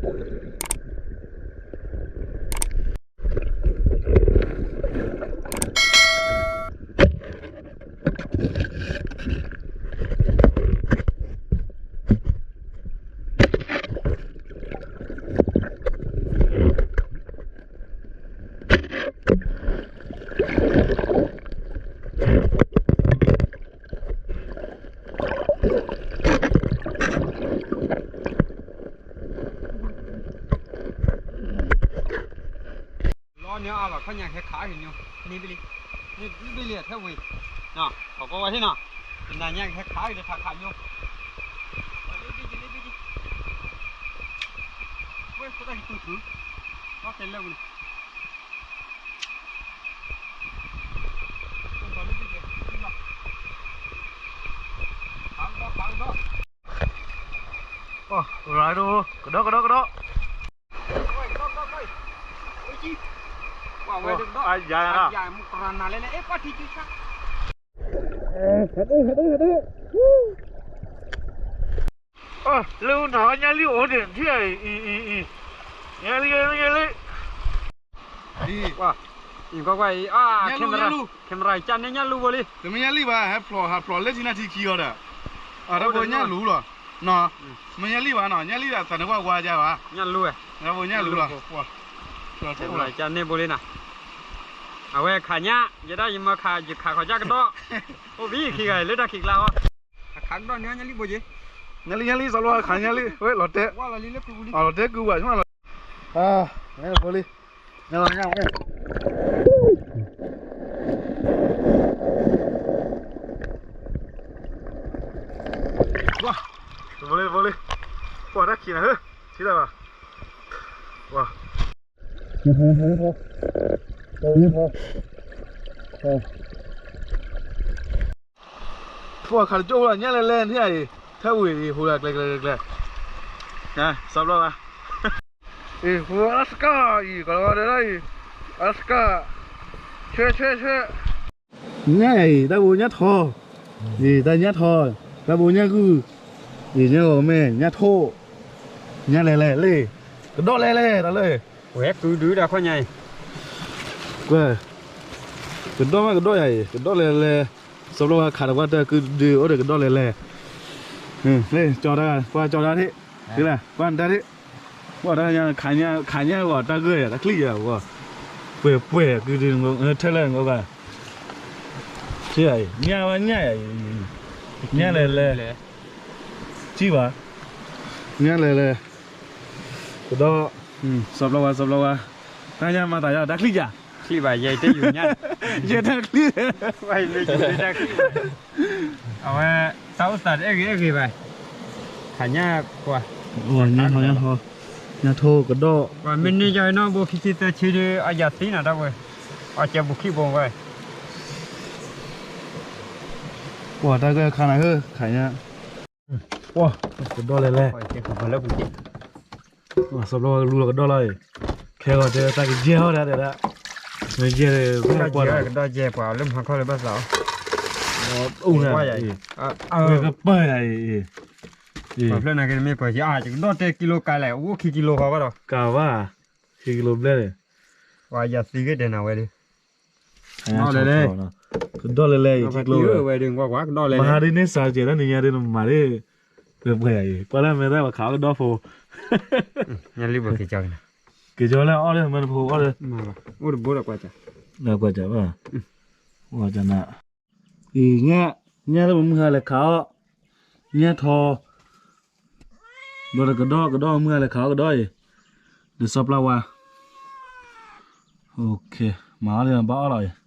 လီၤန့ၣ်အါလီၤ ခီညါဟဲခးက့ၤညိ န့ၢ်ဘ့ၣ်လံ န့ၢ်ဘ့ၣ်လံထဲဝံၤ နီၤ ခီကီဝဲဟ့ၣ်နီၤ နၤညါကဟဲခးက့ၤဒီးထးခးညိ လ့ဘ့ၣ်လ့ဘ့ၣ် ဝဲကတၢၢ်ကတုၤထု လီၤတဲလၢဝံၤ ခးကဒီး ခးကဒီး ခးကဒီး ကဒီးကဒီးကဒီး လၢနၤညါလံအိၣ်ဒံးထံၣ်အံၤ အံၤ အံၤ အံၤ ညါလံ ညါလံ ကွၢ်ကွၢ်အံၤ camera ကန့ၢ်ညၣ်လူၤဘိလံ တမ့ၢ်ညၣ်လံဘၣ် ဟဲဖျိး ဟးဖျိးလၢထံနၢ်ထံခံအီၤဒီး အတၢ်ဘိညၣ်လူၤလီၤ မ့ၢ်ညၣ်လံဘၣ်နီၤ ညၣ်လံဘၣ်သးန့ၢ်ကွၢ်ကွၢ်ကၢဘၣ် ညၢ်လူၤဝဲ တၢ်ဘိညၣ်လူၤလီၤ camera ကန့ၢ်ဘိလံနီၤ အဝဲခးညၣ် ယဲဒၣ်ယမၤခး ယခးခီကၢကဒီး အိၣ်ဘံယခံဂၤလၢတၢ်ခံးကျါအီၤ ခးကဒီးန့ၣ်ညၣ်လံဘိက့ ညၣ်လံ ညၣ်လံ စီၤလီၤခးညၣ်လံ ဝဲလီၤတဲ လီၤတဲကုဘၣ် ဘိလံ ညၣ်လီၤ ဘိလံ ဘိလံ ပှၤတၢ်ခံးနၤဟၢ ထံၣ်တၢ်ဘၣ် ပှၤ ပှၤခးတကၠိၣ်လီၤ ညၣ်လဲၤလဲၤန့ၣ်အံၤ ထဲဝံၤအံၤ ဟူလၢကျဲကျဲကျဲကျဲ စီၤဘျီဘၣ် အံၤ ဟူအါစကၢ်အံၤ ကလီၤဝါဒၢဒၣ်အံၤ အါစကၢ် ဆွဲဆွဲဆွဲ ညၣ်အံၤ တၢ်ဘိညၣ်ထီ အံၤ တၢ်ညၣ်ထီ တၢ်ဘိညၣ်ဂုၢ် အံၤ ညၣ်ဂီၤမဲ ညၣ်ထိၣ် ညၣ်လဲၤလဲၤလံ ကဒီးလဲၤလဲၤတၢ်လၢ ဝဲကုဒုဒီးခီညါအံၤ ကွၢ် ကဒီးမးကဒီးယၤအံၤ ကဒီးလဲၤလဲၤ စီၤဘျီဝါခးတပှၢ်တၢၢ်ကုဒု အိၣ်ဒီးကဒီးလဲၤလဲၤ လၢကၠီတၢ် ကွၢ်ကၠီတၢ်ထံၣ် ကွၢ်နတၢ်ထံၣ် ကွၢ်တၢ်ညါ ခးညၣ်ဂီၤတၢ်ဂၢၢ်ယၤ တၢ်ချံၣ်ယၤ ပှဲၤပှဲၤကုဒု ထဲလၢနဂီၢ် ညၣ်ဝဲညၣ်ယၤအံၤ ညၣ်လဲၤလဲၤ ထံၣ်ဘၣ် ညၣ်လဲၤလဲၤ ကဒီး စီၤဘျီဝါ စီၤဘျီဝါ တၢ်ညၣ်မၤသးယၤ တၢ်ချံၣ်ယၤ ချံၣ်ဘၣ် ယဲတယူၤညၣ် ယဲတၢ်ချံၣ် ဝဲမ့ၢ်ယူၤတၢ်ချံၣ် အဝဲ တၢ်အိၣ်သးတအဲၣ်ဂ့ၤအဲၣ်ဂ့ၤဘၣ် ခးညၣ်ကွၢ် ညၣ်ထီ ညၣ်ထီ ညၣ်ထိၣ်ကဒီး ပှၤမ့ၢ်န့ၢ်ယၤနီၢ်ဘိခံဆံသၢဆံဒီး အယၤသံနၤတၢ်ဝဲ အကဲဘူးခံဘိဝဲ ပှၤတၢ်ဂၢၢ်ခါနၤဟၢ ခးညၣ် ပှၤ ကဒီးလဲၤလဲၤ စီၤဘျီဝါလူလီၤကဒီးလီၤအံၤ ခဲဂီၤတဲတၢ်ကယဲၢ်ဟီၣ်ဒၣ်တဲဒၣ် မ့ၢ်ယဲၢ်ဒီး ကဒီးယဲၢ်ပှၤလၢမၤခီလၢဘၣ်သးအီၤ အိၣ်ဝဲ ကပၢၢ်ယၤအံၤ ပှၤဖျၢၣ်နာ်က့မ့ၢ်ပှၤယၤ ယကဒီးတဲကံလိကါလဲၣ် အိၣ်ခံကံလိဃီဘၣ်ဒီး ကါဘၣ် ခံကံလိဘျဲၣ်န့ၣ် ပှၤယၤသံဂ့ၢ်ဒဲးနၤဝဲဒီး ကဒီးလဲၤလဲၤ ခံကံလိဝဲဒၣ် ကွၢ်ကွၢ် ကဒီးလဲၤလဲၤ မၤဒ်န့ၣ်စးကဲၤတၢ်နံၤညါဒ်နမၤဒ် ပှဲၤပှဲၤအံၤ ကွၢ်လၢမဲာ်သၣ်ပှၤခးအီၣ်ကဒီးဖိ ညါလံဘိက့ၤကၠီက့ၤနၤ က့ၤကၠီလၢအီၣ်လၢမ့ၢ်တဖိအီၣ်လၢ အိၣ်တဘိဒီးကွၢ်စၢ် ကွၢ်စၢ်ဘၣ် အံၤ ညၣ် ညၣ်လၢပမုၢ်ဟါလဲၤခးအီၣ် ညၣ်ထီ ဒီးကဒီး ကဒီးမုၢ်ဟါလဲၤခးအီၣ်ကဒီးအံၤ ဒီးစီၤပျၢ်ဝါ မၤအီၣ်လံဘၣ်အီၣ်လီၤအံၤ